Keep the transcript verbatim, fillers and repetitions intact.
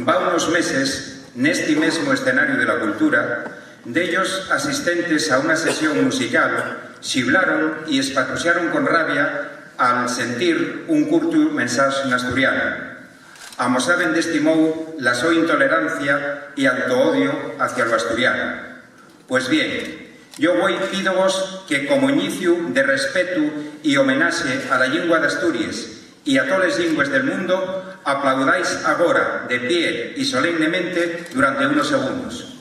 Va unos meses, nesti mesmo escenariu de la cultura, dellos asistentes a una sesión musical xiblaron y espatuxaron con rabia al sentir un curtu mensaxe n'asturianu. Amosaben d'esti mou la so intolerancia y autoodio hacia lo asturianu. Pues bien, yo güei pídovos que, como iniciu de respetu y homenaxe a la llingua d'Asturies y a toles llingües del mundo, aplaudáis agora, de pie y solemnemente, durante unos segundos.